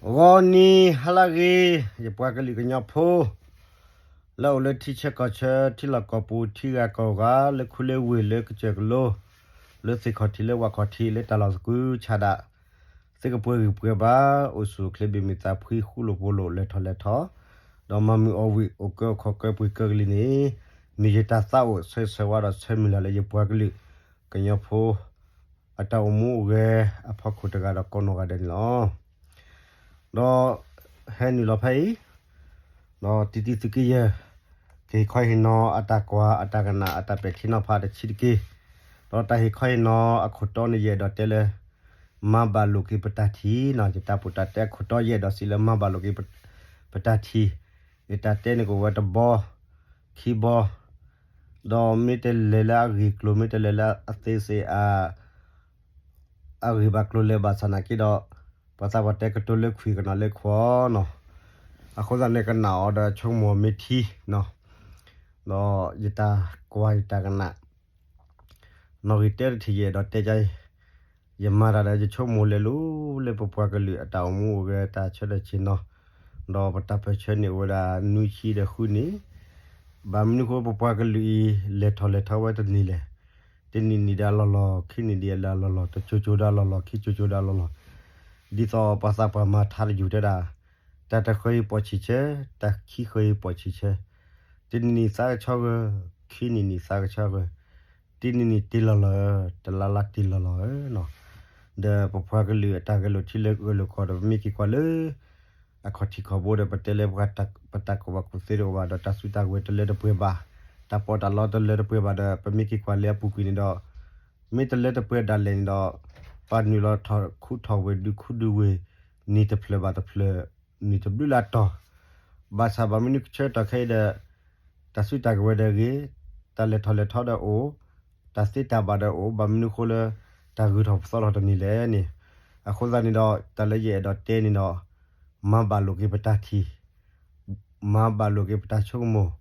ဂီၤနံၤဟါလၢအဂ့ၤ, ယပှၤကလုာ်ကညီဖိ လၢအိၣ်လၢထံဆၢကီၢ်ဆၢ ထံလီၢ်ကီၢ်ပူၤ ထံဂၤကီၢ်ဂၤ လၢခူလၢဝ့ၢ် လၢကစၢၢ်ကလိ, လၢသ့ၣ်ခီၣ်ထံး လၢဝၣ်ခီၣ်ထံး လၢတၢ်လီၢ်သကုၤဆးဒး, သုကပှဲၤဂံၢ်ပှဲၤဘါ, အိၣ်ဆူၣ်အိၣ်ချ့ ဘၣ်မုာ်သးဖှံ ဃူလိာ်ဖိးလိာ် လဲၤထီၣ်လဲၤထီ, ဒီးမၤမုာ်အီၣ်ဝံၣ် အိၣ်ကၢအိၣ်ခီၣ်ကၢပှ့ၤကၢကလံၤန့ၣ်, မ့ၢ်ယတၢ်သးအိၣ်ဆၢဂ့ၤဆၢဝါဒီးဆၢမုၢ်လၢ်လၢယပှၤကလုာ်ကညီဖိ အတၢ်အိၣ်မူအိၣ်ဂဲၤအဖီခိၣ်တဂၤဒီးကိးနီၢ်ဂၤဒဲးန့ၣ်လီၤ. ဒီးဟဲနုာ်လီၤဖဲအံၤ, ဒီးတံတံသုးက့ယဲၢ် ကဟ့ၣ်ခီဟ့ၣ်နီၤအတၢ်ကွၢ်အတၢ်ကနၣ် အတၢ်ပဲာ်ထံနီၤဖးတဆံးတက့ၢ်. ဒီးတၢ်ဟ့ၣ်ခီဟ့ၣ်နီၤအခိၣ်တီန့ၣ် ယအဲၣ်ဒိးတဲလၢ မၤဘၣ်လိာ်က့ၤပတၢ်ထံၣ်နီၤ, ယတၢ်ပိာ်တၢ်တဲအခိၣ်တီ ယအဲၣ်ဒိးစံးလၢ မၤဘၣ်လိာ်က့ၤပတၢ်ထံၣ်, ယတၢ်တဲန့ၣ်ကအိၣ်ဝဲတဘီ ခံဘီ, ဒီးမ့ၢ်တလဲၤလၢအဂ့ၢ်ကျိၤ မ့ၢ်တလဲၤလၢအသ့စ့အ အဂ့ၢ်ဘၣ်ကျိၤလဲၤဘၣ်ဆၣ်နာ်က့ဒီး, ပှၤသးပှၢ်တဲကတိၤလၢခွံၣ်ကနၣ်လၢခွီနီၤ, အဃိသတးန့ၣ်ကနၣ်အီၤဒီးဆိကမိၣ်မ့ၢ်ထံနီၤ, ဒီးယတၢ်ကွၢ်ယတၢ်ကနၣ် နီၣ်ဂံၢ်တဲတထံၣ် ယအဲၣ်ဒိးတဲကါအံၤ, ယမၤတၢ်ဒီးယဆိကမိၣ်လဲၤလိၤလၢပပှၤကလုာ်အတၢ်အိၣ်မူအိၣ်ဂဲၤ တၢ်ဆၢထၢၣ်ဆ့ၣ်နီၤ, ဒီးပတၢ်ပၢၢ်ဆၢန့ၣ်အိၣ်ဝဲဒၣ်နွံဆံဒီးဃုနံၣ်, ဘၣ်မနုၤဃိပပှၤကလုာ်အံၤ လဲၤထီၣ်လဲၤထီဝဲတန့ၢ်လဲၣ်. တနံၣ်နံၣ်ဒီးအလီၢ်လီၢ်, ခံနံၣ်ဒီးအလီၢ်လီၢ်, တစိၤစိၤဒီးအလီၢ်လီၢ်, ခံစိၤစိၤဒီးအလီၢ်လီၢ်, ဒ်သိးပှၤသးပှၢ်မၤထါတယုၢ်တဲဒၣ်, တၢ်တဃၢၤအံၤပိာ်ဆံးဆၢ, တၢ်ခံဃၢၤအံၤပိာ်ဆံးဆၢ, တနံၣ်နံၣ်သးကဆီဂၢၢ်, ခံနံၣ်နံၣ်သးကဆီဂၢၢ်, တနံၣ်နံၣ်တ့လီၢ်လီၢ်, တလါလါတ့လီၢ်လီၢ်ဧၢနီၤ. ဒီးပပှၤကလုာ်အတၢ်ဂဲၤလိာ်ထံလၢဂဲၤလိာ်ကီၢ်ဒီး ပမ့ၢ်က့ၤကွၢ်လၢ အခီၣ်ထံးခီၣ်ဘိဒီး ပတဲလၢပှၤတၢ်ကူၣ်ဘၣ်ကူၣ်သ့တအိၣ်ဘၣ် ဒီးတၢ်စုတၢ်ကဝဲၤတလၢတပှဲၤဘၣ်, တၢ်ပီးတၢ်လီတလၢတပှဲၤဘၣ်ဒီး ပမ့ၢ်က့ၤကွၢ်လၢအပူၤကွံာ်န့ၣ်ဒီး မ့ၢ်တလၢတပှဲၤဒၣ်လဲာ်န့ၣ်ဒီး ပှၤနုာ်လီၤထီၣ်ခူထီၣ်ဝ့ၢ် ဒုးခူဒုးဝ့ၢ် နံၤတဖျၢၣ်ဘၣ်တဖျၢၣ် နံၤတဘျုးလၢအတီၢ်, ဘၣ်ဆၣ်ဘၣ်မနုၤကဆၢကတီၢ်ခဲအံၤဒီး တၢ်စုတၢ်ကဝဲၤဒီးဂ့ၤ, တၢ်လဲၤထီၣ်လဲၤထီဒီးအိၣ်, တၢ်သ့တၢ်ဘၣ်ဒီးအိၣ်, ဘၣ်မနုၤဃိလၢ တၢ်ဂုၤထီၣ်ပသီထီၣ်တန့ၢ်လဲၣ်န့ၣ်, အဃိသတးန့ၣ်ဒီး တၢ်လၢယအဲၣ်ဒိးတဲန့ၣ်ဒီး မၤဘၣ်လိာ်က့ၤပတၢ်ထံၣ်, မၤဘၣ်လိာ်က့ၤပတၢ်ဆိကမိၣ်,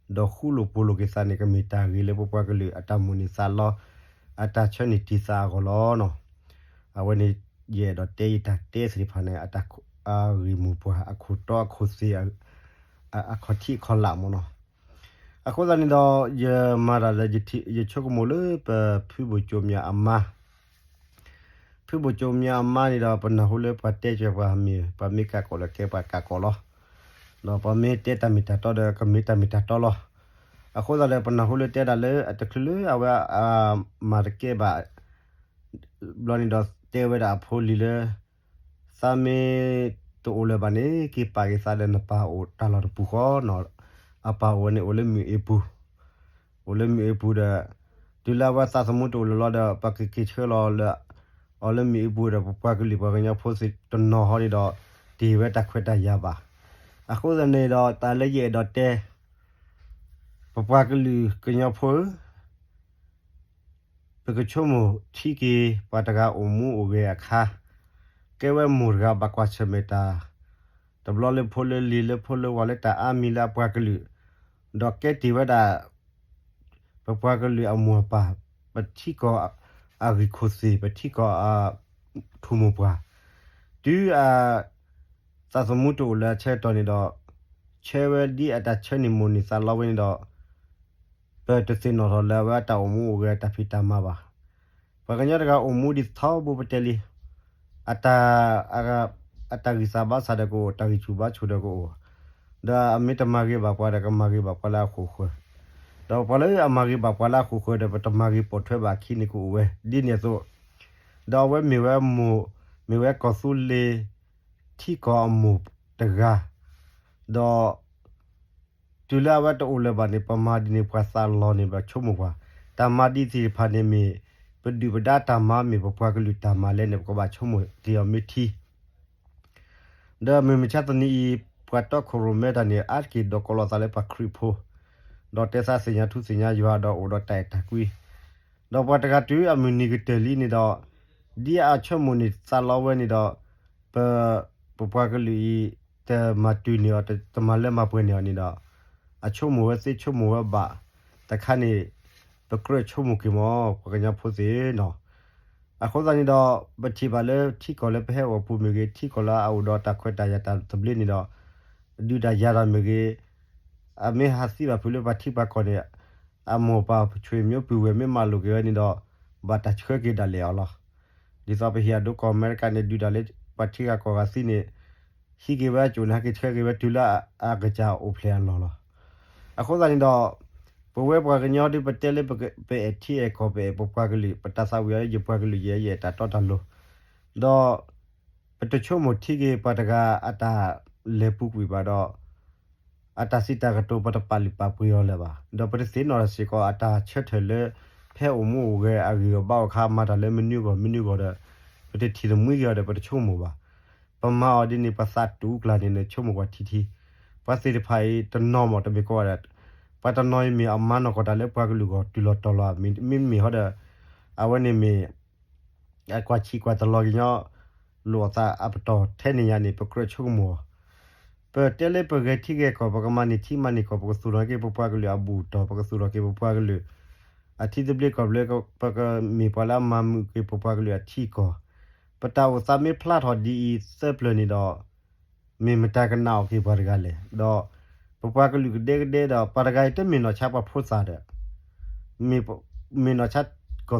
ဒီးဃူလိာ်ဖိးလိာ်က့ၤသးန့ၣ် ကမ့ၢ်တၢ်ဂ့ၤလၢပပှၤကလုာ်အတၢ်မိၣ်န့ၢ်သးလီ, အတၢ်ဆၢန့ၢ်တံၢ်သးအဂီၢ်လီၤနီၤ. အဝဲန့ၣ် ယအဲၣ်ဒိးတဲယတၢ်တဲသ့ၣ်တဖၣ်န့ၣ် အတၢ်အဂ့ၢ်မိၢ်ပှၢ် အခိၣ်တီအခိၣ်သ့ၣ် အခီၣ်ထံးအခီၣ်လာ်မ့ၢ်နီၤ. အဃိသတးန့ၣ်ဒီး ယမၤတၢ်ဒီး ယဆိကမိၣ်လၢပဖုဘိၣ်ကၠိမၠးအမါ ဖုဘိၣ်ကၠိမၠးအမါန့ၣ်ဒီး ပနၢ်ဟူလၢပှၤတဲကၢၤပှၤမ့ၢ် ပှၤမ့ၢ်ကးကိးလၢကဲပှၤကးကိးလီၤ. ဒီးပှၤမ့ၢ်တဲတၢ်မ့ၢ်တၢ်တီဒီး ကမ့ၢ်တၢ်မ့ၢ်တၢ်တီလီၤ. အဃိသတးဒီး ပနၢ်ဟူလၢတဲဒၣ်လၢအတချုးလၢအဝဲအမၤတကဲဘၣ် ဘျီန့ၣ်ဒီးတဲဝဲဒၣ်အဖိလံၤလၢ သးမ့ၢ်တအိၣ်လၢၤဘၣ်န့ၣ် က့ၤပာ်က့ၤသးဒီးနပၢ်အိၣ်တၢ်လီၢ်တပူၤဃီနီၤ. အပၢ်အိၣ်ဝဲန့ၣ် အိၣ်လၢမုၢ်အ့ပူၤ, အိၣ်လၢမုၢ်အ့ပူၤဒီး တုၤလၢအဝဲသးသမူတအိၣ်လၢၤလီၤဒီး ပကက့ၤဆှၢလီၤလၢ အီၤလၢမုၢ်အ့ပူၤဒီး ပပှၤကလုာ်ပှၤကညီဖိသ့ၣ်တနီၤဟီန့ၣ်ဒီး တဟ့ၣ်ဝဲတၢ်ခွဲးတၢ်ယာ်ဘၣ်. အဃိသတးန့ၣ်ဒီး တၢ်လၢယအဲၣ်ဒိးတဲ ပပှၤကလုာ်ကညီဖိဧၢ, ပကဆိကမိၣ်ထံက့ၤ ပှၤတဂၤအိၣ်မူအိၣ်ဂဲၤအခါ, ကဲဝဲမိၢ်တဂၤဘၣ်ကွၢ်ဆၢၣ်မဲာ်တၢ်, တဘျီလၢဖိလၢလံၤ လၢဖိလၢဝၤ လၢတၢ်အါမံၤလၢအပှၤကလုာ်, ဒီးကဲတ့ၢ်ဝဲဒၣ် ပပှၤကလုာ်အမိၢ်အပၢ် ပထံကီၢ်အဂံၢ်ခိၣ်သ့ၣ် ပထံကီၢ်အထူၣ်မိၢ်ပှၢ်, တုၤအ သးသမူတအိၣ်လၢအဆၢကတီၢ်န့ၣ်ဒီး ဆၢဝဲဒ်အတၢ်ဆၢန့ၢ်မိၢ်န့ၢ်သးလီဝဲန့ၣ်ဒီး ပတသ့ၣ်နီၣ်ထီၣ်လၢအဝဲအတၢ်အိၣ်မူအိၣ်ဂဲၤအတၢ်ဖံးတၢ်မၤဘၣ်. ပှၤကညီတဂၤအိၣ်မူဒ်သိးထီဘိပတဲလံ, အတၢ် အတၢ်ဂံၢ်စၢ်ဘါစၢ်ဒီးကအိၣ်, တၢ်ဂံၢ်ဆူၣ်ဘါဆူၣ်ဒီးကအိၣ်, ဒီးအမ့ၢ်တမၤဂ့ၤဘၣ်ပှၤဒီး ကမၤဂ့ၤဘၣ်ပှၤလၢအဃိာ်ဃၢၤ, ဒီးပှၤလၢအမၤဂ့ၤဘၣ်ပှၤလၢအဃိာ်ဃၢၤဒီး ပတမၤဂ့ၤပိာ်ထွဲဘၣ်အခံန့ၣ်ကအိၣ်ဝဲဒ်န့ၣ်အသိး, ဒီးအဝဲမ့ၢ်ဝဲမိၢ်, မ့ၢ်ဝဲကီၢ်သူလ့ၤ ထံကီၢ်အမိၢ်တဂၤ, ဒီး တုၤလၢအဝဲတအိၣ်လၢၤဘၣ်န့ၣ် ပမၤဒ်န့ၣ်ပှၤသးလီၤန့ၣ် ပဆိကမိၣ်ပှၤ, တၢ်မၤဒ်သ့ၣ်တဖၣ်န့ၣ်မ့ၢ် ပဒုၣ်ပဒါတၢ်မၤမ့ၢ် ပပှၤကလုာ်တၢ်မၤလဲၣ်န့ၣ် ပကဘၣ်ဆိကမိၣ်က့ၤအီၤမ့ၢ်ထံ ဒီးမုၢ်မဆါတနံၤအံၤ ပှၤတီခိၣ်ရိၣ်မဲတၢ်န့ၣ် အါတက့ၢ်ဒိးကိးလီၤသးလၢပှၤခရံာ်ဖိ, ဒီးတဲသးသ့ၣ်ညါထူသ့ၣ်ညါယွၤဒီးအိၣ်ဒီးတၢ်အဲၣ်တၢ်ကွံ, ဒီးပှၤတဂၤတုၤအမုၢ်နံၤကတၢၢ်လံန့ၣ်ဒီး, ဒ်အဆိကမိၣ်န့ၢ်သးလီဝဲန့ၣ်ဒီး, ပ ပပှၤကလုာ်အံၤ တမၤတုၤန့ၢ်အီၤ တမၤလၢမၤပှဲၤန့ၢ်အီၤန့ၣ်ဒီး, အဆိကမိၣ်ဝဲသ့ဆိကမိၣ်ဝဲဘၣ်, တခါန့ၣ် ပကြၢးဆိကမိၣ်က့ၤမး ပှၤကညီဖိသ့ၣ်နီၤ, အဃိသတးန့ၣ်ဒီး ပထံၣ်ဘၣ်လၢထံကီၢ်လၢပဟဲအိၣ်အပူၤမ့ၢ်ဂ့ၤ, ထံကီၢ်လၢအအိၣ်ဒီးတၢ်ခွဲးတၢ်ယာ်တၢ်သဘျ့န့ၣ်ဒီး ဒုးတၢ်ယၤတၢ်မ့ၢ်ဂ့ၤ, အမ့ၢ်ဟးသံဘၣ်ဖုးလၢပှၤထံပှၤကီၢ်န့ၣ် အမိၢ်ပၢ်ဆွေမျိုးပုၢ်ဝဲၢ်မ့ၢ်မၤလိာ်က့ၤဝဲန့ၣ်ဒီး ဘၣ်တၢ်ဆှၢက့ၤဒၣ်လဲာ်အီၤလီၤ. ဒ်သိးပဟ့ၣ်အဒိကီၢ်အမဲရကၤန့ၣ် ဒုးတၢ်လၢပှၤထံဂၤကီၢ်ဂၤသံန့ၣ် ဟံးက့ၤဝဲအစိၣ်န့ၣ် ဟဲက့ၤဆှၢက့ၤဝဲတုၤလၢအကစၢ်အိၣ်ဖျဲၣ်အလီၢ်လီၤ. အဃိသတးန့ၣ်ဒီး ပဝဲပှၤကညီဒ်ပတဲလၢပအဲၣ်ထံအဲၣ်ကီၢ် ပအဲၣ်ပပှၤကလုာ် ပတၢ်သးဝံၣ်အီၤလၢယပှၤကလုာ်ယဲ ယအဲၣ်တၢ်တီတၢ်လိၤ, ဒီး ပတဆိကမိၣ်ထံက့ၤပှၤတဂၤအတၢ်လဲၤပူၤကွံာ်ဘၣ်ဒီး အတၢ်စံးတၢ်ကတိၤပတပာ်လုၢ်ပာ်ပှ့ၤအီၤလၢၤဘၣ်. ဒီးပတသ့ၣ်နီၣ်ထီၣ်စ့ၢ်ကီးအတၢ်ဆၢထၢၣ်လၢ ဖဲအိၣ်မူအိၣ်ဂဲၤအဂ့ၢ်အဘါအခါ မၤတၢ်လၢမနုၤအဂီၢ်မနုၤအဂီၢ်ဒီး ပတထံၣ်တမှံက့ၤအီၤဒီး ပတဆိကမိၣ်ဘၣ်. ပမၤအီၤဒ်န့ၣ် ပသးတူၢ်ကျါန့ၣ် နဆိကမိၣ်ကွၢ်ထံထံ, ပှၤသ့ၣ်တဖၣ်အံၤတနီၤမ့ၢ်တမ့ၢ်ကီးဝဲဒၣ်, ပှၤတနီၤအံၤမ့ၢ်အမၤနီၢ်ကီၢ်တၢ်လၢပှၤကလုာ်အဂီၢ် တုၤလီၤတီၤလီၤ, မ့မ့ၢ်ဟီဒီး အဝဲန့ၣ်မ့ၢ် အကွၢ်ဆံးကွၢ်တလီၤကညီ လိာ်အသးအပတီၢ်ထဲန့ၣ်ညါန့ၣ် ပကြၢးဆိကမိၣ်အီၤ. ပတဲလၢပဂဲၤထံဂဲၤကီၢ် ပကမၤန့ၢ်ထံမၤန့ၢ်ကီၢ် ပကသူၣ်ထီၣ်က့ၤပပှၤကလုာ်အဘူၣ်အတီၢ်, ပကသူၣ်ထီၣ်က့ၤပပှၤကလုာ်အထံသဘျ့ကီၢ်သဘျ့, ပကမ့ၢ်ပှၤလၢအမၤမုာ်က့ၤပပှၤကလုာ်အထံအကီၢ်, ပတၢ်အိၣ်သးမ့ၢ်ဖျါထီၣ်ဒ်အံၤသၢပျၢၤန့ၣ်ဒီး မ့ၢ်မတၤကနာ်အီၤက့ၤပှၤတဂၤလဲၣ်. ဒီးပပှၤကလုာ်ကဒဲကဒဲဒီး ပှၤတဂၤအံၤတမ့ၢ်နီၢ်ဆါပှၤဖိသၣ်ဒီး မ့ၢ်နီၢ်ဆါ ထံ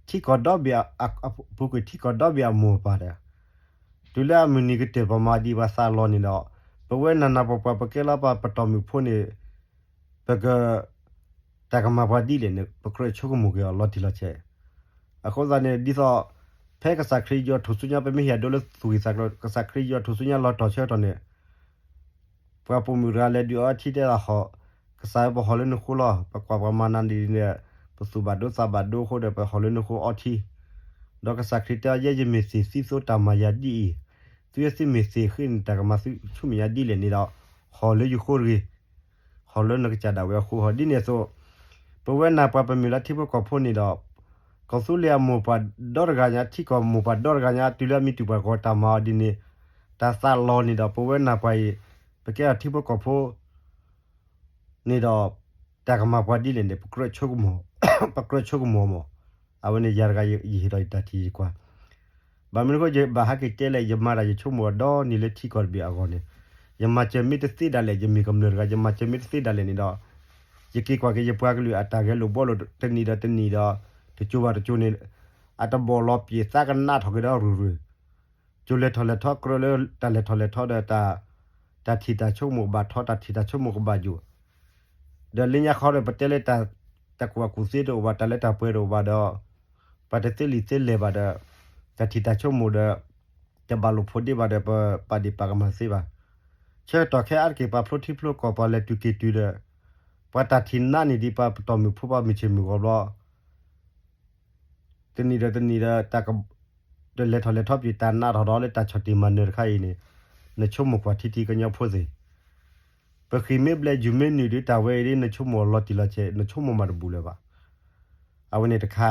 ကီၢ်ဒီဘ့ၣ်အပူၤကွံာ် ထံကီၢ်ဒီဘ့ၣ်အမိၢ်ပၢ်ဒီး တုၤလၢအမုၢ်နံၤကတၢၢ် ပမၤဒ်ပှၤသးလီၤန့ၣ်ဒီး ပဝဲနၤနၤပှၤပှၤ ပကဲလီၤပှၤပတီၢ်မုၣ်ဖိန့ၣ် ပက တၢ်ကမၤပှၤဒ်လဲၣ်န့ၣ် ပကြၢးဆိကမိၣ်က့ၤအီၤလီၤတံၢ်လီၤဆဲး. အဃိသတးန့ၣ် ဒ်သိး ဖဲကစၢ်ခရံာ်ယွၤထူၣ်စုညါ ပမ့ၢ်ဟ့ၣ်အဒိလၢသူၣ်ဂံၢ်သးကျိၤ ကစၢ်ခရံာ်ယွၤထူၣ်စုညါလီၤတီၤဆၢကတီၢ်န့ၣ် ပှၤပိာ်မုၣ်တဂၤလဲၤဒုးအီထံတဲဒၣ်ဟီၣ်, ကစၢ်ဧၢ ပဟီၣ်လၢနဃိလီၤ, ပကွၢ်ပှၤမၤနၤဒ်န့ၣ် ပသူၣ်ဘၣ်ဒိသးဘၣ်ဒိအဃိဒီး ပဟီၣ်လၢနဃိအီထံ, ဒီးကစၢ်ခရံာ်တဲအီၤ ယဲယမ့ၢ်သ့ၣ်သံသိတၢ်မၤယၤဒ်အံၤ, သုဝဲသုမ့ၢ်သ့ၣ်ဃ့န့ၣ် တၢ်ကမၤသုဆူမဲာ်ညါဒ်လဲၣ်န့ၣ်ဒီး ဟီၣ်လၢယဃိတဂ့ၤ, ဟီၣ်လၢနကစၢ်ဒၣ်ဝဲအဃိဟီၣ်. ဒ်န့ၣ်အသိး ပဝဲနၤပှၤပမ့ၢ်လၢထံဖိကီၢ်ဖိန့ၣ်ဒီး ကီၢ်သူလ့ၤအမိၢ်ပှၢ်ဒီတဂၤညါ ထံကီၢ်မိၢ်ပှၢ်ဒီတဂၤညါ တုၤလၢအမံၤတူၢ်ပှၤဂီၤတၢ်မၤအီၤဒ်န့ၣ် တၢ်သးလီၤန့ၣ်ဒီး ပဝဲနၤပှၤအံၤ ပကဲထီၣ်ထံဖိကီၢ်ဖိ န့ၣ်ဒီး တၢ်ကမၤပှၤဒ်လဲၣ်န့ၣ် ပကြၢးဆိကမိၣ်, ပကြၢးဆိကမိၣ်မး. အဝဲန့ၣ်ယၤတဂၤ ယဟ့ၣ်ထီၣ်ယတၢ်ထံၣ်ယကွၢ်. ဘၣ်မနုၤအဃိ ယဘၣ်ဟးက့ၤတဲလဲၣ် ယမၤတၢ်ယဆိကမိၣ်အီၤဒီနံၤလၢထံကီၢ်တဘ့ၣ်အဂီၢ်န့ၣ်, ယမၤစၢၤမ့ၢ်တသ့ဒၣ်လဲာ် ယမ့ၢ်ကမျၢၢ်တဂၤ ယမၤစၢၤမ့ၢ်တသ့ဒၣ်လဲာ်န့ၣ်ဒီး ယက့ၤကွၢ်က့ၤယပှၤကလုာ်အတၢ်ဂဲၤလိာ်ဘှီလိာ်တနံၤဒီးတနံၤဒီး တစိၤဘၣ်တစိၤန့ၣ် အတဘီၣ်လီၤပျံၤသးကနးထီၣ်က့ၤဒီးရုၢ်ရုၢ် ကၠိလဲၤထီၣ်လဲၤထီကြၢးလၢတၢ်လဲၤထီၣ်လဲၤထီဒီး တၢ်ထံၣ်တၢ်ဆိကမိၣ်ကဘၣ်ထီ တၢ်ထံၣ်တၢ်ဆိကမိၣ်ကဘၣ်ယိာ်, ဒီးလၢညါခီဒီး ပတဲလၢတၢ်ကူၣ်ဘၣ်ကူၣ်သ့တအိၣ်ဘၣ် တၢ်လၢတၢ်ပှဲၤတအိၣ်ဘၣ်ဒီး ပှၤတသ့လံာ်သ့လဲၢ်ဘၣ်ဒီး တၢ်ထံၣ်တၢ်ဆိကမိၣ်ဒီး တဘၣ်လိာ်ဖိးဒ့ဘၣ်ဒီး ပပာ်ဒ့ၣ်ပာ်ကမၣ်သ့ဘၣ်. ဆၢကတီၢ်ခဲအါတက့ၢ် ပာ်ဖျိထံဖျိကီၢ် ပှၤလဲၤတုၤက့ၤတုၤဒီး ပှၤတၢ်ထံၣ်နးန့ၢ်ဒံးပှၤပတီၢ်မုၢ်ဖိ ပှၤမုၢ်ဆ့ၣ်မုၢ်ဂီၤဘျီ တနံၤဒီးတနံၤဒီး တၢ်က တလဲၤထီၣ်လဲၤထီပျံၤတၢ်နးထီၣ်ဒီးလၢတၢ်ဆီၣ်တံၢ်မၤနၢၤတခါအံၤန့ၣ် နဆိကမိၣ်ကွၢ်ထံထံကညီဖိသ့ၣ်, ပဃံၢ်မ့ၢ်ဘျဲး ယူၤမ့ၢ်နုာ်ဒီး တၢ်ဝဲအံၤဒ် နဆိကမိၣ်အီၤလီၤတံၢ်လီၤဆဲး နဆိကမိၣ်မးတဘူၣ်လၢၤဘၣ်. အဝဲန့ၣ်တခါ,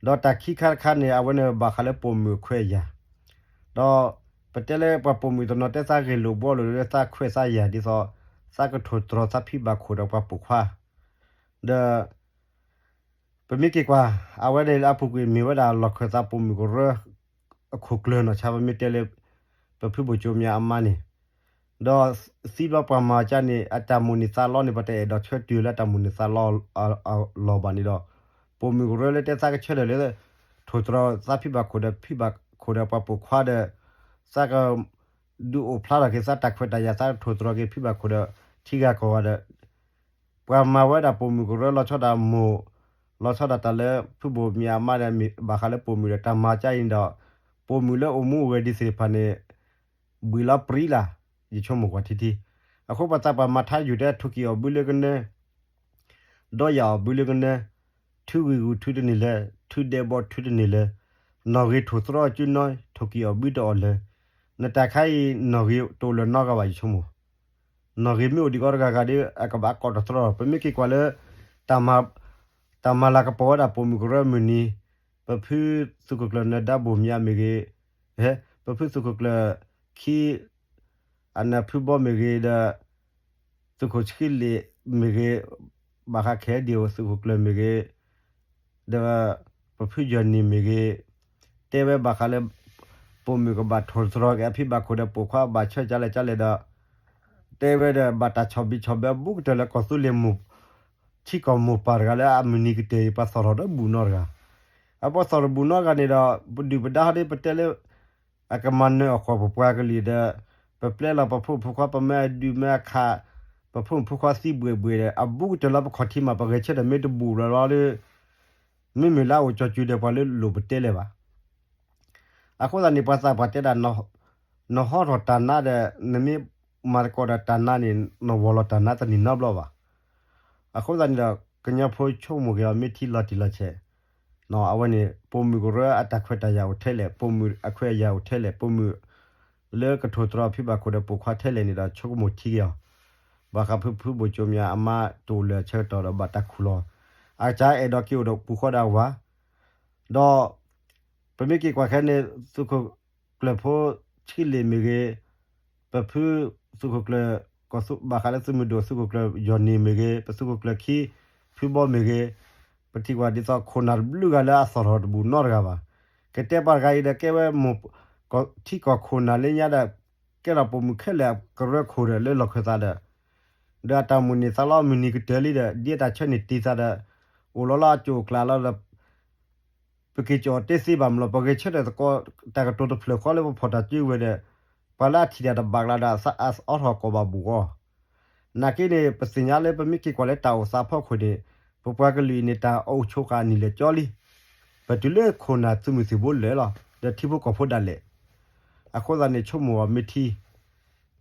ဒီးတၢ်ခံခါတခါန့ၣ် အဝဲန့ၣ်ဘၣ်ဃးလၢပိာ်မုၣ်အခွဲးအယာ်, ဒီးပတဲလၢပှၤပိာ်မုၣ်တနီၤတဲသးဂ့ၢ်လိာ်ဘှီလိာ်လၢသးခွဲးသးယာ်ဒ်သိး သးကထိၣ်တြီၤသးဖံးဘၣ်ခိၣ်ဒီးပှၤပိာ်ခွါ ဒီး ပမ့ၢ်က့ၤကွၢ် အဝဲန့ၣ်လၢအပူၤကွံာ်မ့ၢ်ဝဲဒၣ်လီၢ်ခၢၣ်သးပိာ်မုၣ်ကရၢ အခိၣ်ကျၢၢ်နီၢ်ဆါ ပမ့ၢ်တဲလၢ ပဖုဘိၣ်ကၠိမၠၤအမါန့ၣ်, ဒီးသံဘျီပှၤမၤကၢ်န့ၣ် အတၢ်မိၣ်န့ၢ်သးလီန့ၣ် ပတအဲၣ်ဒိးဆၢတုၤလၢအတၢ်မိၣ်န့ၢ်သးလီအလီၢ်ဘၣ်န့ၣ်ဒီး ပိာ်မုၣ်ကရၢလၢတဲသးကဆၢထၢၣ်လၢ ထိၣ်တြီၤသးဖံးဘၣ်ခိၣ်ဒီး ဖံးဘၣ်ခိၣ်ဒီးပှၤပိာ်ခွါဒီး သးက ဒုးအိၣ်ဖျါထီၣ်က့ၤသးတၢ်ခွဲးတၢ်ယာ် သးကထိၣ်တြီၤက့ၤဖံးဘၣ်ခိၣ်ဒီး ထံဂၤကီၢ်ဂၤဒီး ပှၤမၤဝဲဒၣ်ပိာ်မုၣ်ကရၢလီၤဆီဒၣ်မိၢ်, လီၤဆီဒၣ်တၢ်လၢဖုဘိၣ်မၠၤအမါဒီး မ့ၢ်ဘၣ်ဃးလၢပိာ်မုၣ်ဒီးတၢ်မၤကၢ်အံၤန့ၣ်ဒီး ပိာ်မုၣ်လၢအိၣ်မူအိၣ်ဂဲၤဒ်သ့ၣ်တဖၣ်န့ၣ် ဘှံးလီၤပြံလၢ်, ယဆိကမိၣ်ကွၢ်ထံထံ. အဃိပှၤသးပှၢ်မၤထါယူၤတဲ ထိၣ်ကံၣ်အီၣ်ဘုလၢကနၢ ဒီးယၤအီၣ်ဘုလၢကနၢ, ထုဂံၢ်ဂူာ်ထုတန့ၢ်လၢၤ, ထုဒဲးဘီထုတန့ၢ်လၢၤ, နီၣ်ဂ့ၤထိၣ်တြီၤအစုနီၢ်, ထိၣ်ကံၣ်အီၣ်ဘုတအီၣ်လၢၤ. နတၢ်ခါအံၤ နီၣ်ဂ့ၤတအိၣ်လၢၤနီတဂၤဘၣ် ယဆိကမိၣ်. နီၣ်ဂ့ၤမ့ၢ်အိၣ်ဒံးကီတဂၤဂၤဒီး အကဘၣ်ကိးတတြီၤ. ပမ့ၢ်က့ၤကွၢ်လၢ တၢ်မၤလၤကပီၤဝဲဒၣ်ပိာ်မုၣ်ကရၢမုၢ်နံၤ, ပဖုသုးခိၣ်ကျၢၢ်နၢၤဒါဘိၣ်မၠၤမ့ၢ်ဂ့ၤ, ပဖုသုးခိၣ်ကျၢၢ်ခံ အနၢ်ဖုဘီမ့ၢ်ဂ့ၤဒီး သုးခိၣ်ဆှံလ့ၣ်မ့ၢ်ဂ့ၤ, ဘၣ်ဃးခဲဒံးအိၣ်သုးခိၣ်ကျၢၢ်မ့ၢ်ဂ့ၤ, ဒီးပဖုယီၢ်နံၣ်မ့ၢ်ဂ့ၤ, တဲဝဲဘၣ်ဃးလၢ ပိာ်မုၣ်ကဘၣ်ထိၣ်သတြီၤက့ၤအဖံဘၣ်ခိၣ်ဒီးပိာ်ခွါဘၣ်ဆၢကလဲာ်ကလဲာ်ဒီး တဲဝဲဒီးဘၣ်တၢ်ဆီၣ်ဘံၣ်ဆီၣ်ဘၢအဘူးကတၢၢ်လၢကီၢ်သူလ့ၤမိၢ် ထံကီၢ်မိၢ်ပၢ်တဂၤလၢအမုၢ်နံၤကတၢၢ်အံၤ ပှၤသီၣ်ထီၣ်ဒီးဘူးနီတဂၤ, အပှၤသီၣ်ထီၣ်ဘူးနီတဂၤန့ၣ်ဒီး ပဒုၣ်ပဒါဟီဒီး ပတဲလၢ အကမၤနၢၤအီၣ်ဃီၣ်ပပှၤကလုာ်ဒီး ပပျဲလီၤပဖိမုၣ်ဖိခွါ ပမၢအဒုးမၢအခး ပဖိမုၣ်ဖိခွါသံဘှ့ၣ်ဘှ့ၣ်ဒီး အဘူးကတၢၢ်လၢပခီၣ်ထံးမး ပဂဲၤဆၢထၢၣ်မ့ၢ်တဘူးလီၤလီၤဒီး မ့မ့ၢ်လၢအအိၣ်ကၠီၤကူဒီး ပှၤလၢလိၣ်ပတဲလၢၤဘၣ်. အဃိသတးန့ၣ် ပှၤသးပှၢ်တဲဒၣ် နဟီထီၣ်တၢ်နါဒီး နမ့ၢ်မၤသကိးဒီးတၢ်နါန့ၣ် နဝီၤလီၤတၢ်နါတန့ၢ်နီတဘျီဘၣ်. အဃိသတးန့ၣ်ဒီး ကညီဖိဆိကမိၣ်က့ၤအီၤ မ့ၢ်ထံလီၤတံၢ်လီၤဆဲး အဝဲန့ၣ် ပိာ်မုၣ်ကရၢအတၢ်ခွဲးတၢ်ယာ်အိၣ်ထဲလဲၣ်, ပိာ်မုၣ်အခွဲးအယာ်အိၣ်ထဲလဲၣ်, ပိာ်မုၣ် လၢကထိၣ်သတြီၤဖံဘၣ်ခိၣ်ဒီးပိာ်ခွါထဲလဲၣ်န့ၣ်ဒီး ဆိကမိၣ်ထံက့ၤအီၤ, ဘၣ်ဃးဖုဖုဘိၣ်ကၠိမၠးအမါတအိၣ်လၢအဆၢကတီၢ်ဒီးဘၣ်တၢ်ခူၣ်လီၤ, အကစၢ်အဲၣ်ဒိးက့ၤအိၣ်ဒီးပူၤဃီဒီးအဝၤ, ဒီး ပမ့ၢ်က့ၤကွၢ်ခဲန့ၣ် သုးခိၣ်ကျၢၢ်ဖိဆံးလ့ၣ်မ့ၢ်ဂ့ၤ, ပဖုသုးခိၣ်ကျၢၢ် ဘၣ်ဃးလၢသုးမုၢ်ဒိၣ်သုးခိၣ်ကျၢၢ်ယီၢ်နံၤမ့ၢ်ဂ့ၤ, ပသုးခိၣ်ကျၢၢ်ခံ ဖုဘီမ့ၢ်ဂ့ၤ, ပထံၣ်ကွၢ်ဒ်သိးခိၣ်နၢ်တဘျုးဂၤလၢအသီၣ်ထီၣ်တဘူးနီတဂၤဘၣ်. ကတဲပှၤတဂၤအံၤဒီးကဲဝဲ ထံကီၢ်ခိၣ်နၢ်လၢညါဒီး ကဲထီၣ်ပိာ်မုၣ်ခဲလၢာ်အကရၢခိၣ်ဒီးလၢလီၢ်ခၢၣ်သးဒီး ဒီးအတၢ်မိၣ်န့ၢ်သးလီမုၢ်နံၤကတၢၢ်လံဒီး ဒ်အတၢ်ဆၢန့ၢ်တ့ၢ်သးဒီး အိၣ်လီၤလၢအကၠိၣ်အကျါလီၤဒီး ပက့ၤကၠီၣ်တဲသ့ဘၣ်မးလီၤ. ပဂဲၤဆၢထၢၣ်သကိးတၢ်ကတိၤတဖျၢၣ်ဃီလၢပဖီၣ်တၢ်စုဝဲၤဒီး ပှၤလၢအထံၣ်တၢ်တဘၣ်ကျါဒီး အအိးထီၣ်ကိးဘၣ်ဘူးအီၤ. နာ်က့န့ၣ် ပသ့ၣ်ညါလၢပမ့ၢ်က့ၤကွၢ်လၢတၢ်အိၣ်သးအဖီခိၣ်န့ၣ် ပပှၤကလုာ်အံၤန့ၣ် တၢ်အိၣ်ဆိးဃာ်အနံၣ်လဲၢ်ကၠီလံ. ပတုၤလၢခိၣ်နၢ်သုးမုၢ်သံၣ်ဘိလၢာ်လီၤ ဒီးထံဖိကီၢ်ဖိဒၣ်လဲာ်. အဃိသတးန့ၣ် ဆိကမိၣ်အီၤမ့ၢ်ထံ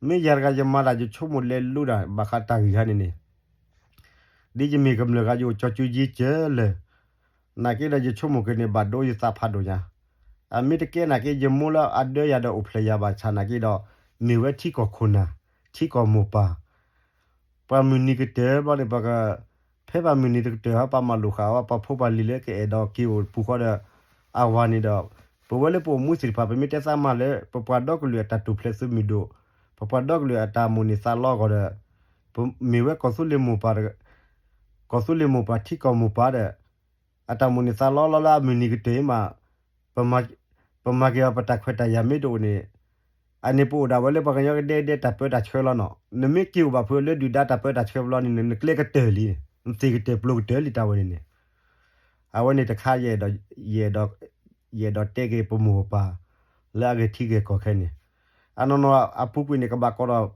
မ့ၢ်ယၤတဂၤယမၤတၢ်ယဆိကမိၣ်လဲၤလိတၢ်ဘၣ်ဃးတၢ်ဂ့ၢ်ခါန့ၣ်န့ၣ် ဒ်ယမ့ၢ်ကမျၢၢ်ဂၤ ယအိၣ်ကၠီၤကူယ့ကၢလၢာ်, နာ်က့ဒီးယဆိကမိၣ်က့ၤန့ၣ် ဘၣ်ဒိယသးဖးဒိၣ်ညါ, အမ့ၢ်တကဲနာ်က့ ယမိၢ်လၢအဒၢယၤဒီးအိၣ်ဖျဲၣ်ယၤဘၣ်ဆၣ်နာ်က့ဒီး မ့ၢ်ဝဲထံကီၢ်ခိၣ်နၢ် ထံကီၢ်မိၢ်ပၢ် ပှၤမုၢ်နံၤကတၢၢ်ဘျီန့ၣ် ပက ဖဲပှၤမုၢ်နံၤတကတၢၢ်ဟီ ပှၤမၤလိာ်ဃာ်ဝဲ ပှၤဖိပှၤလံၤလၢကအဲၣ်ဒိးက့ၤအိၣ်ပူၤဃီဒီး အဝၤန့ၣ်ဒီး ပဝဲလၢပအိၣ်မူသ့ၣ်တဖၣ် ပမ့ၢ်တဲသးမၤလၢ ပပှၤဒီကလုာ်အတၢ်တိာ်ဖျဲးသုးမုၢ်ဒိၣ်, ပပှၤဒီကလုာ်အတၢ်မိၣ်န့ၢ်သးလီအဂီၢ်ဒီး ပမ့ၢ်ဝဲကီၢ်သူလ့ၤမိၢ်ပၢ် ကီၢ်သူလ့ၤမိၢ်ပၢ်ထံကီၢ်မိၢ်ပၢ်ဒီး အတၢ်မိၣ်န့ၢ်သးလီလီၤလၢအမုၢ်နံၤကတၢၢ်အံၤမး ပမၤက့ၤအီၤပတၢ်ခွဲးတၢ်ယာ်မ့ၢ်တအိၣ်န့ၣ် အန့ၣ်ပအိၣ်ဒၣ်ဝဲလၢပှၤကညီကဒဲကဒဲတၢ်ပၢတၢ်ဆှၢလီၤနီၤ. နမ့ၢ်က့ၤအိၣ်ဘၣ်ဖုးလၢဒုၣ်ဒါတၢ်ပၢတၢ်ဆှၢဘျီန့ၣ် နကျဲကတၢၢ်လံ, နသ့ၣ်ကတၢၢ်ပျိကတၢၢ်လံတၢ်ဝဲန့ၣ်န့ၣ် အဝဲန့ၣ်တခါ ယအဲၣ်ဒိးတဲက့ၤပမိၢ်ပၢ် လၢအဂဲၤထံဂဲၤကီၢ်ခဲန့ၣ် အနီၢ်နီၢ်အပူၤကွံာ်န့ၣ် ကဘၣ်ကိးဒီး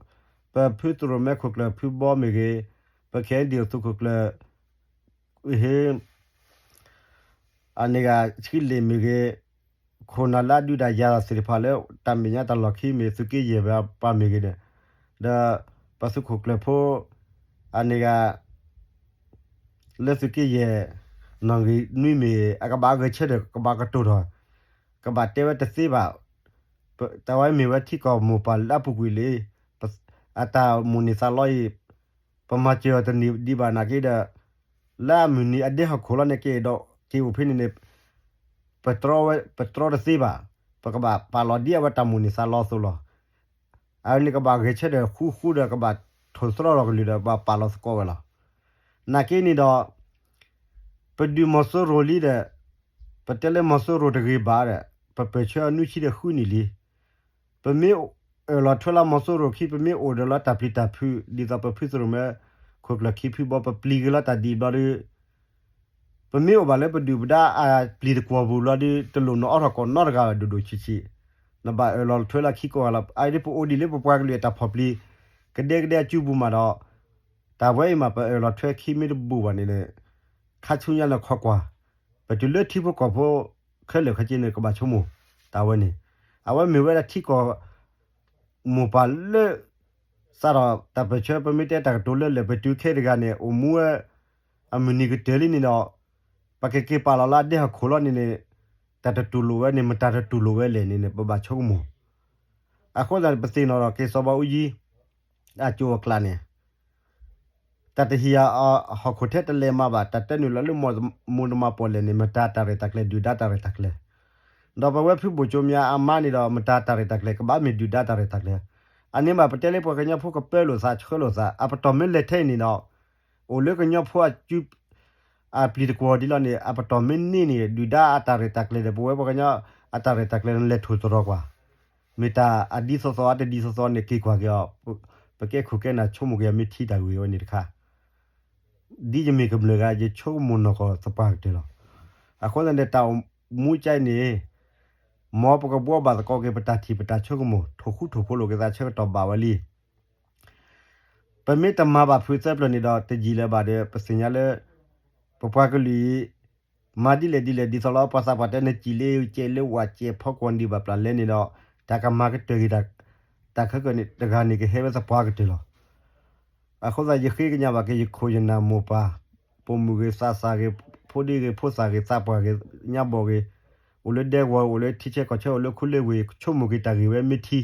ပဖုသရိၣ်မဲခိၣ်ကျၢၢ်ဖုဘီမ့ၢ်ဂ့ၤ, ပခဲအံၤဒ်သိးသုးခိၣ်ကျၢၢ် ဟ့ အန့ၣ်ဂၤဆံးလ့ၣ်မ့ၢ်ဂ့ၤ, ခိၣ်နၢ်လၢအဒုးတၢ်ယၤသ့ၣ်တဖၣ်လၢ တၢ်မဲာ်ညါတၢ်လီၢ်ခံမ့ၢ်သုးက့ယဲၢ်ပှၤမ့ၢ်ဂ့ၤဒီး ဒီးပသုးခိၣ်ကျၢၢ်ဖိ အန့ၣ်ဂၤ လၢသုးက့ယဲၢ် နီၣ်ဂံၢ်နွံမ့ၢ် အကဘၣ်ဂဲၤဆၢထၢၣ် ကဘၣ်ကတိၤထီၣ် ကဘၣ်တဲဝဲတသ့ဘၣ်. တၢ်ဝဲမ့ၢ်ဝဲထံကီၢ်မိၢ်ပၢ်လၢအပူၤကွံာ်လံ. အတၢ်မိၣ်န့ၢ်သးလီအံၤ ပမၤစၢၤအီၤတန့ၢ်ဒံးဘၣ်နာ်က့ဒီး လၢအမုၢ်နံၤအဒဲဟီၣ်ခိၣ်လီၤန့ၣ် က့ၤဒီးက့ၤအိၣ်ဖဲန့ၣ်န့ၣ် ပတြီဝဲ ပတြီတသ့ဘၣ်. ပကဘၣ်ပာ်လီၤဒ်အဝဲတၢ်မိၣ်န့ၢ်သးလီအသိးလီၤ. အဝဲန့ၣ်ကဘၣ်ဂဲၤဆၢထၢၣ်ဃူဃူဒီး ကဘၣ်ထိၣ်သတြီလီၤကလုၢ်ဒီး ကဘၣ်ပာ်လီၤသကိးဝဲလီၤ. နာ်က့န့ၣ်ဒီး ပဒုးမီၤစိရိၤလံဒီး ပတဲလၢမီၤစိရိၤတဂ့ၤဘၣ်ဒီး ပပၢၢ်ဆၢအနွံဆံဒီးဃုနံၣ်လံ. ပမ့ၢ်အၢၣ်လီၤထွဲလၢမီၤစိရိၤခံ ပမ့ၢ်အိၣ်ဒီးလၢတၢ်ပျံၤတၢ်ဖုး ဒ်သိးပဖုသရိၣ်မဲ ခိၣ်ကျၢၢ်ခံဖုဘီ ပပျံၤက့ၤလီၤတၢ်ဒ်အံၤဘျီဒီး ပမ့ၢ်အိၣ်ဘၣ်လၢပဒုၣ်ပဒါအပျံၤတကွီၢ်ပူၤဘျီဒီး တလိၣ်နအီထီၣ်ကိးနီတဂၤဘၣ်ဒိၣ်ဒိၣ်ဆံးဆံး, နဘၣ်အၢၣ်လီၤထွဲလၢခံကိးဂၤလီၤ. အအံၤဒ်ပအိၣ်ဒ်လၢပပှၤကလုာ်အတၢ်ဖီၣ်ပျံၤ ကဒဲကဒဲအစုပူၤမးဒီး တၢ်ဝဲအံၤမး ပအၢၣ်လီၤထွဲခံမ့ၢ်တဘူးဘၣ်န့ၣ် ခါဆူညါန့ၣ်ခီကွၢ် ပတုၤလၢထံဖိကီၢ်ဖိခဲလၢာ်ခဲဆ့န့ၣ် ကဘၣ်ဆိကမိၣ် တၢ်ဝဲန့ၣ် အဝဲမ့ၢ်ဝဲဒၣ်ထံကီၢ် မိၢ်ပၢ်လၢ စးထီၣ်တၢ်ပၢၢ်ဆၢ ပမ့ၢ်တဲတၢ်ကတိၤလၢလၢာ် ပတုၤခဲတဂၤန့ၣ် အိၣ်မူဝဲ အမုၢ်နံၤကတၢၢ်လံန့ၣ်ဒီး ပကက့ၤပာ်လီၤလၢအဒဲဟီၣ်ခိၣ်လီၤန့ၣ်န့ၣ် တၢ်တတူၢ်လိာ်ဝဲန့ၣ် မတၤတတူၢ်လိာ်ဝဲလဲၣ်န့ၣ်န့ၣ် ပဘၣ်ဆိကမိၣ်. အဃိသတးန့ၣ် ပသ့ၣ်နီၣ်ထီၣ်က့ၤစီၤဘးအူကၠံ အကၠိအကျါန့ၣ် တၢ်တဟံးအီၤ ဟီၣ်ခိၣ်ထဲတလဲၤမၤဘၣ် တၢ်တဲနုာ်လီၤလၢမိၢ်တမၤပီၢ်လဲၣ်န့ၣ် မတၤတၢ်ရဲၣ်တၢ်ကျဲၤ ဒုၣ်ဒါတၢ်ရဲၣ်တၢ်ကျဲၤ, ဒီးပဝဲဖုဘိၣ်ကၠိမၠးအမါန့ၣ်ဒီး မတၤတၢ်ရဲၣ်တၢ်ကျဲၤ ကဘၣ်မ့ၢ်ဒုၣ်ဒါတၢ်ရဲၣ်တၢ်ကျဲၤ, အန့ၣ်ဘၣ် ပတဲလၢပှၤကညီဖိကပၢလိာ်သးဆှၢလိာ်သး အပတီၢ်မ့ၢ်လဲၤထဲအံၤန့ၣ်ဒီး အိၣ်လၢကညီဖိအစု အပျံၤတကွီၢ်ဒ်လီၤန့ၣ် အပတီၢ်မ့ၢ်န့ၢ်န့ၣ် ဒုၣ်ဒါအတၢ်ရဲၣ်တၢ်ကျဲၤဒီး ပဝဲပှၤကညီ အတၢ်ရဲၣ်တၢ်ကျဲၤန့ၣ် လဲၤထိၣ်သတြီၤကွၢ်, မ့ၢ်တၢ်အဒ်သိးသိးအတဒ်သိးသိးန့ၣ် က့ၤကွၢ်က့ၤအီၤ, ပကဲခိၣ်ကဲနၢ်ဆိကမိၣ်က့ၤအီၤ မ့ၢ်ထံတၢ်ဂ့ၢ်ဝဲန့ၣ်တခါ ဒ်ယမ့ၢ်ကမျၢၢ်ဂၤ ယဆိကမိၣ်နီၢ်ကီၢ်သပှၢ်ကတၢၢ်လီၤ. အဃိသတးန့ၣ် တၢ်အိၣ်မူကါအံၤန့ၣ် မ်ပကဘှီဘၣ်သကိးက့ၤပတၢ်ထံၣ်ပတၢ်ဆိကမိၣ် ထိၣ်ဃူထိၣ်ဖိးလိာ်က့ၤသးဆၢကတီၢ်ဘၣ်ဝဲလံ. ပမ့ၢ်တမၤဘၣ်ဖုးသၢပျၢၤန့ၣ်ဒီး တယံာ်လၢၤဘၣ်ဒီး ပသ့ၣ်ညါလၢ ပပှၤကလုာ်အံၤ မၤဒ်လဲၣ်ဒ်လဲၣ်ဒ်သိးလီၤ. ပှၤသးပှၢ်တဲ နစံၣ်လၢကဲးလၢဝးကဲးဖီကွီၤဒံးဘၣ်ပျၢ်လဲၣ်န့ၣ်ဒီး တၢ်ကမၤကတၢၢ်က့ၤ တၢ်ခဲကၢန့ၣ် တဂၤန့ၣ်ကဟဲဝဲသပှၢ်ကတၢၢ်လီၤ. အဃိသတး ယဃ့ကညးဘၣ်က့ၤ ယခိၣ်ယနၢ်မိၢ်ပၢ်, ပိာ်မုၣ်ဂ့ၤ, သးစၢ်ဂ့ၤ, ဖိဒံဂ့ၤ, ဖိသၣ်ဂ့ၤ, သးပှၢ်ဂ့ၤ, ညါဘီၣ်ဂ့ၤ, အိၣ်လၢဒဲကဝီၤ, အိၣ်လၢထံဆၢကီၢ်ဆၢ, အိၣ်လၢခူလၢဝ့ၢ်, ဆိကမိၣ်က့ၤတၢ်ဂ့ၢ်ဝဲမ့ၢ်ထံ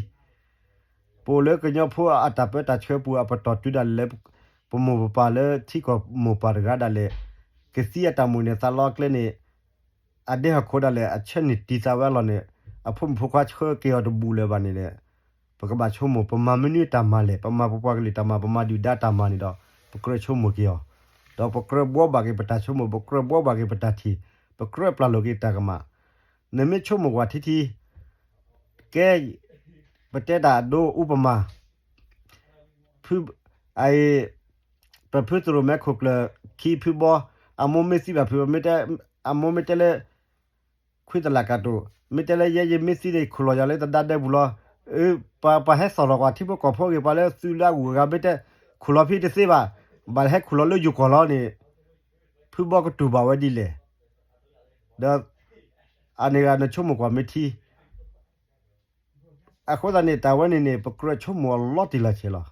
ပအိၣ်လၢကညီဖိအတၢ်ပၢတၢ်ဆှၢပူၤ အပတီၢ်တုၤဒၣ်လဲာ်လၢ ပမိၢ်ပပၢ်လၢထံကီၢ်မိၢ်ပၢ်တဂၤဒၣ်လဲာ် ကသံအတၢ်မိၣ်န့ၢ်သးလီကျဲန့ၣ် အဒဲဟီၣ်ခိၣ်ဒၣ်လဲာ် အဆၢန့ၢ်တံၤသးဝဲအလီၢ်န့ၣ် အဖိမုၣ်ဖိခွါဆှၢက့ၤအီၤတဘူၣ်လၢၤဘၣ်န့ၣ်ဒီး ပကဘၣ်ဆိကမိၣ် ပမၤမနုၤတၢ်မၤလဲၣ်, ပမၤပပှၤကလုာ်တၢ်မၤ, ပမၤဒုၣ်ဒါတၢ်မၤန့ၣ်ဒီး ပကြၢးဆိကမိၣ်က့ၤအီၤ, ဒီးပကြၢးဘှီဘၣ်က့ၤပတၢ်ဆိကမိၣ်, ပကြၢးဘှီဘၣ်က့ၤပတၢ်ထံၣ်, ပကြၢးပျၢ်လိာ်က့ၤတၢ်ကမၣ်. နမ့ၢ်ဆိကမိၣ်ကွၢ်ထံထံ ကဲ ပတဲတၢ်အဒိ ဥပမၤ ဖု အအံၤ ပဖုသရိာ်မဲခိၣ်ကျၢၢ်ခံဖုဘီ အမိၢ်မ့ၢ်သံဘၣ်ဖု အမိၢ်မ့ၢ်တဲလၢ ခွံသလၢ်ကၢ်တိာ် မ့ၢ်တဲလၢယဲယမ့ၢ်သံန့ၣ် ခူၣ်လီၤယၤလၢတဒါဒဲပူၤလီၤ. ပှၤဟဲသီၣ်လီၤကွၢ်ထံဖိကီၢ်ဖိဂ့ၤ ပှၤလၢသုးလၢအဂုၤအဂၤမ့ၢ်တဲ ခူၣ်လီၤဖဲတသ့ဘၣ်, ဘၣ်ဟဲခူၣ်လီၤလၢယိၤကီၢ်လီၤန့ၣ် ဖုဘီကတူၢ်ဘၣ်ဝဲဒ်လဲၣ်. ဒီး အန့ၣ်ဂၤနဆိကမိၣ်ကွၢ်မ့ၢ်ထံ အဃိသတးန့ၣ် တၢ်ဝဲန့ၣ်န့ၣ် ပကြၢးဆိကမိၣ်အီၤလီၤတံၢ်လီၤဆဲးလီၤ.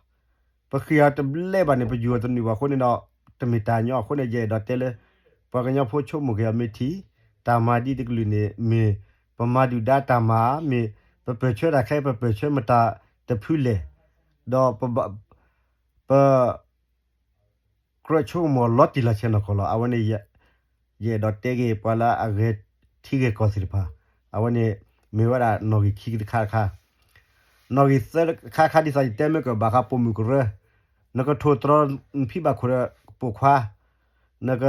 ပဃ့ၢ်အီၤတဘျဲဘၣ်န့ၣ် ပယူၤအီၤတနုာ်ဘၣ်အဃိန့ၣ်ဒီး တမ့ၢ်တၢ်ညီအဃိန့ၣ် ယအဲၣ်ဒိးတဲလၢ ပှၤကညီဖိဆိကမိၣ်က့ၤအီၤမ့ၢ်ထံ, တၢ်မၤဒ်တကလုာ်န့ၣ် မ့ၢ်ပမၤဒုၣ်ဒါတၢ်မၤ, မ့ၢ်ပပၢၢ်ဆၢတၢ်ခဲအံၤ ပပၢၢ်ဆၢမတၤတဖုလဲၣ်, ဒီးပ ပ ကြၢးဆိကမိၣ်အီၤလီၤတံၢ်လီၤဆဲးနီၢ်ကီၢ်လီၤ. အဝဲန့ၣ် ယအဲၣ်ဒိးတဲက့ၤပှၤလၢအဂဲၤထံဂဲၤကီၢ်သ့ၣ်တဖၣ်, အဝဲန့ၣ် မ့ၢ်ဝဲဒၣ်နီၣ်ဂံၢ်ခံတခါတခါ, နီၣ်ဂံၢ်သၢခါတခါ ဒ်သိးယတဲမ့ၢ်ကဘၣ်ဃးပိာ်မုၣ်ကရၢ, နကထိၣ်သတြီၤနဖံဘၣ်ခိၣ်ဒီးပိာ်ခွါ, နက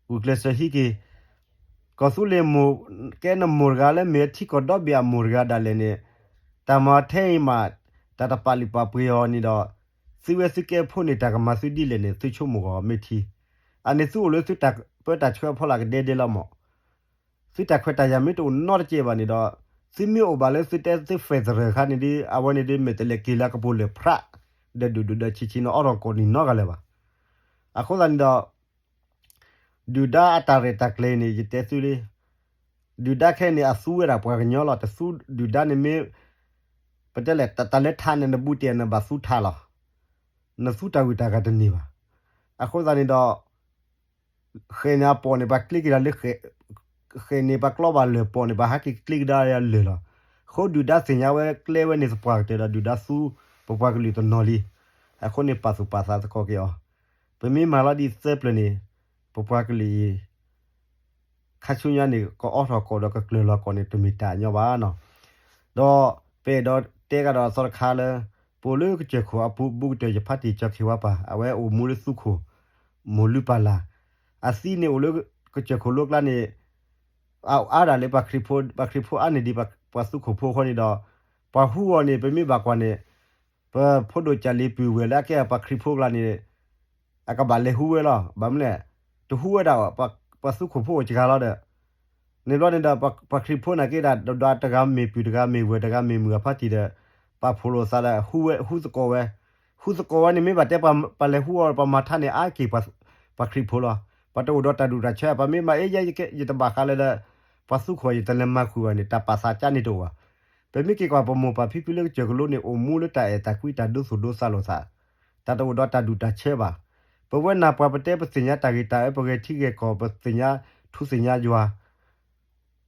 ဂုာ်ကျဲးစၢးဟံးက့ၤ ကီၢ်သူလ့ၤမိၢ် ကဲနမိၢ်တဂၤလၢမ့ၢ်ထံကီၢ်ဒီဘ့ၣ်အမိၢ်တဂၤဒၣ်လဲာ်န့ၣ်, တၢ်မၤထဲအံၤမး တၢ်တပာ်လုၢ်ပာ်ပှ့ၤအီၤန့ၣ်ဒီး သုဝဲသုကဲဖိန့ၣ် တၢ်ကမၤသုဒ်လဲၣ်န့ၣ် သုဆိကမိၣ်ဂီၢ်မ့ၢ်ထံ. အန့ၣ်သုအိၣ်လၢသုတၢ်ပၢတၢ်ဆှၢအဖီလာ်ကဒဲဒဲလီၤမး. သုတၢ်ခွဲးတၢ်ယာ်မ့ၢ်တအိၣ်နီတစဲးဘၣ်န့ၣ်ဒီး သုမ့ၢ်အိၣ်ဘၣ်လၢသုတဲသု federal တခါန့ၣ်ဒီး အဝဲန့ၣ်ဒီး မဲာ်တဲးလဲးက့ၤလၢကပိာ်လၢၢ်ဖြး ဒီးဒုၣ်ဒိၣ်ဒီးဆံးဆံးန့ၣ် အိးထီၣ်ကိးနံၤနီတဂၤလၢၤဘၣ်. အဃိသတးန့ၣ်ဒီး ဒုၣ်ဒါအတၢ်ရဲၣ်တၢ်ကျဲၤန့ၣ် ယတဲသုလံ, ဒုၣ်ဒါခဲအံၤန့ၣ် အသူဝဲဒၣ်ပှၤကညီလီၤ. တသူဒုၣ်ဒါန့ၣ်မ့ၢ် ပတဲလဲၣ် တၢ်လၢထးန့ၣ် နဘူးတ့ၢ်နဘၣ်သူထးလီၤ. နသူတၢ်ဂုၤတၢ်ဂၤတန့ၢ်ဘၣ်. အဃိသတးန့ၣ်ဒီး ဃဲၤန့ၣ်အပိာ်န့ၣ် ပှၤကျ့ကဒါလၢ ဃဲၤန့ၣ် ပှၤကျီဘၣ်လၢၢ်ပိာ်န့ၣ် ပှၤဟးက့ၤကျ့ကဒါလၢလၢၢ်လီၤ. အဃိဒုၣ်ဒါသ့ၣ်ညါဝဲကျဲဝဲန့ၣ်သပှၢ်ကတၢၢ်ဒီး ဒုၣ်ဒါသူပပှၤကလုာ်တနီၤလံ. အဃိန့ၣ် ပာ်သူၣ်ပာ်သးသကိးက့ၤအီၤ, ပမ့ၢ်မၤလီၤဒ်သၢပျၢၤန့ၣ် ပပှၤကလုာ်အံၤ ခါဆူညါန့ၣ် ကအီထီၣ်ကိးဒီးကကျၢၤလီၤကိးန့ၣ် တမ့ၢ်တၢ်ညီဘၣ်နီၤ. ဒီးပအဲၣ်ဒိးတဲကဒီးအသီတခါလၢ ပအိၣ်လၢကစၢၢ်ခိၣ်အပူၤဘူးကတၢၢ် ယဖါတံၢ်ကၠီၤခ့ၤဝါပၢ် အဝဲအိၣ်မူလၢသူခိၣ် မိၢ်လုၢ်ပၢ်လၢ် အသံန့ၣ်အိၣ်လၢကစၢၢ်ခိၣ်လိကျါန့ၣ် အအါဒၣ်လၢပှၤခရံာ်ဖိ ပှၤခရံာ်ဖိအါန့ၢ်ဒံးပှၤသူခိၣ်ဖိအဃိန့ၣ်ဒီး ပှၤဟူအီၤန့ၣ် ပမ့ၢ်ဘၣ်ကွၢ်န့ၣ် ပဖိဒိၣ်ကၢ်လံၤပုၢ်ဝဲၢ်လၢအကဲပှၤခရံာ်ဖိအကျါန့ၣ် အကဘၣ်လဲၤဟူဝဲလီၤ. ဘၣ်မနုၤလဲၣ်, တဟူဝဲဒၣ် ပှၤသူခိၣ်ဖိအိၣ်စှၤလီၤဒီး န့ၣ်ဘျီန့ၣ်ဒီး ပှၤခရံာ်ဖိနာ်က့ဒၣ် ဒီးတဂၤမ့ၢ်ပုၢ်တဂၤမ့ၢ်ဝဲၢ်တဂၤမ့ၢ်မုၢ်အဖါတံၢ်ဒီး ပာ်ဖှိၣ်လိာ်သးဒီး ဟူသကိးဝဲ, ဟူသကိးဝဲန့ၣ် မ့ၢ်ဘၣ်တဲပှၤလဲၤဟူအီၤ ပှၤမၤထါန့ၣ် အါက့ၢ်ပှၤခရံာ်ဖိလီၤ. ပှၤတအိၣ်ဒီးတၢ်ဒူၣ်တၢ်ဆၢ ပမ့ၢ်မၤအ့ ယဲယတဘၣ်ဃးလၢၤဒီး ပှၤသူခိၣ်ယတလဲၤမၤဃုာ်ဘၣ်န့ၣ် တၢ်ပာ်သးကါန့ၣ်တအိၣ်ဘၣ်. ပမ့ၢ်က့ၤကွၢ်ပမိၢ်ပၢ်ဖံဖုလၢကစၢၢ်ကလိန့ၣ် အိၣ်မူလၢတၢ်အဲၣ်တၢ်ကွံ တၢ်ဒိသူၣ်ဒိသးလိာ်သး, တၢ်တအိၣ်ဒီးတၢ်ဒူၣ်တၢ်ဆၢဘၣ်. ပဝဲနၢ်ပှၤပတဲပသ့ၣ်ညါတၢ်ဂ့ၤတၢ်အၢ ပဂဲၤထံဂဲၤကီၢ် ပသ့ၣ်ညါထူသ့ၣ်ညါယွၤ,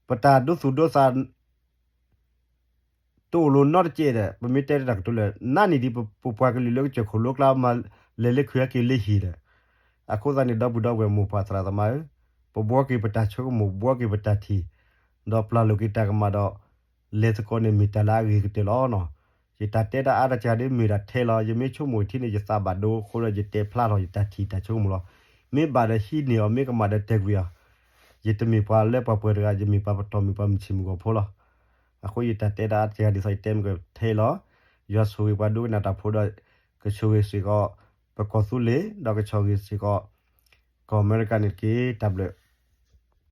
ပတၢ်ဒိသူၣ်ဒိသး တအိၣ်လိာ်နီတစဲးဒီး ပမ့ၢ်တဲတၢ်ကတိၤလၢ နးနံၣ်ဒံးပပှၤကလုာ်လၢကစၢၢ်ခိၣ်လိကျါမၤလဲၤလၢခုဟဲက့ၤလၢဟံၣ်ဒီး အဃိသတးန့ၣ် ဒီပုၢ်ဒီဝဲၢ်မိၢ်ပၢ်သရၣ်သမါဧၢ, ပဘှီက့ၤပတၢ်ဆိကမိၣ် ဘှီက့ၤပတၢ်ထံၣ်, ဒီးပျၢ်လိာ်က့ၤတၢ်ကမၣ်ဒီး လဲၤသကိးန့ၣ်မ့ၢ်တၢ်လၢအဂ့ၤကတၢၢ်လီၤ. ယတၢ်တဲတၢ်အါတၢ်စှၤဒ်မ့ၢ်ဒၣ်ထဲလီၤ. ယမ့ၢ်ဆိကမိၣ်ထံန့ၣ် ယသးဘၣ်ဒိအဃိဒီး ယတဲဖျါထီၣ်ယတၢ်ထံၣ်တၢ်ဆိကမိၣ်လီၤ. မ့ၢ်ဘၣ်ဒီးဟံးန့ၢ်အီၤ မ့ၢ်ကမၣ်ဒီးတဲာ်ကွံာ်အီၤ. ယတမ့ၢ်ပှၤလၢပှၤပှဲၤတဂၤ, ယမ့ၢ်ပှၤပတီၢ်မုၢ်ပှၤမုၢ်ဆ့ၣ်မုၢ်ဂီၤဖိလီၤ. အဃိယတၢ်တဲတၢ်အါတက့ၢ်ဂၤဒ်သိးယတဲမုၢ်ကထဲအံၤလီၤ. ယွၤဆိၣ်ဂ့ၤပှၤဒိကနၣ်တၢ်ဖိဒီး ကဆိၣ်ဂ့ၤစ့ၢ်ကီး ပကီၢ်သူလ့ၤ ဒီးကဆိၣ်ဂ့ၤစ့ၢ်ကီး ကီၢ်အမဲရကၤန့ၣ်တက့ၢ်. တၢ်ဘျုး